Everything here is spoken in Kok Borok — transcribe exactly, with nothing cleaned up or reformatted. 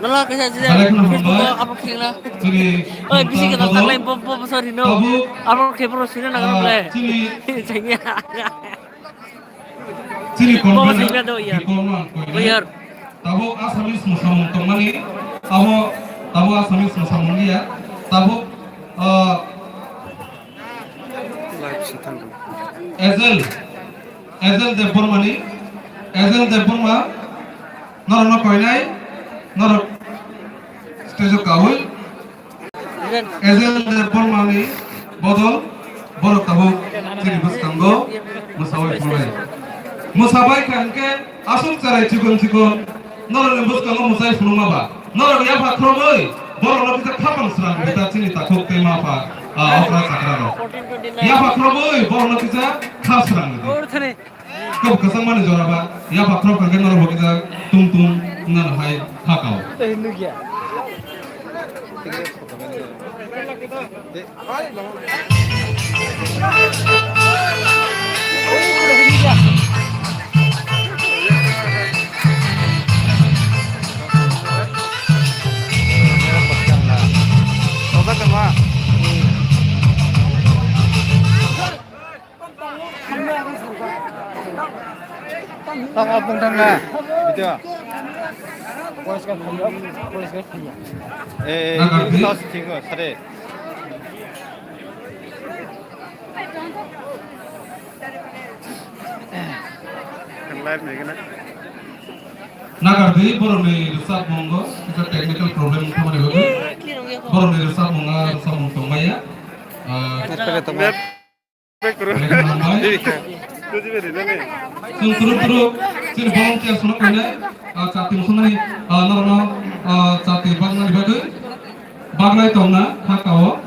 Wala kaisa jila. Belai kheno hambai. Abo khengla. Chini oi, bisi kheno taklai bo, bo, bo, sorry, no. Abo, abo khe boro sino na ah, gana ble. Chini chengya. Chini bo convener sengya do ya. Bikolno ang koinai. Oyar. Tabuk Assamese mwsamung tongmani, abo tabuk Assamese mwsamung ya. Tabuk, ah, Live se thang. Ezel, Ezel Debbarmani, Ezel Debbarma, norokno koinai, norok stage o kaui. Ezel Debbarmani bodol, borok tabuk chini bwskango mwsaui phainai. Mwsabai kha hwnkhe aswk cherai chikon chikon, norokni bwskango mwsai phunukma ba. Norok yapha khrogwi borokno kisa khapang srang rwdi ta chini takhuk tei ma pha, ah, okra chakra rok. Yapha khrogwi borokno kisa kha srang rwdi. Kok kwchangmani jora ba yapha khrok kha khe norok bo kisa tung tung wngna hai kha kao. Tang apung tang na. Video. Poriskar khayo, poriskar khayo. Eh, eh, ini kita harus tinggal, sare. Live nih kena. Nagardi, borokni rwchapmungo kisa technical problem wngkha mani bagwi. Borokni rwchapmunga rwchapmung tongmaya. Ah, Chwng turuk turuk chini volunteers no koinai, ah, chati musunai, ah, norokno, ah, chati bagnani bagwi bagnai tongna hakao.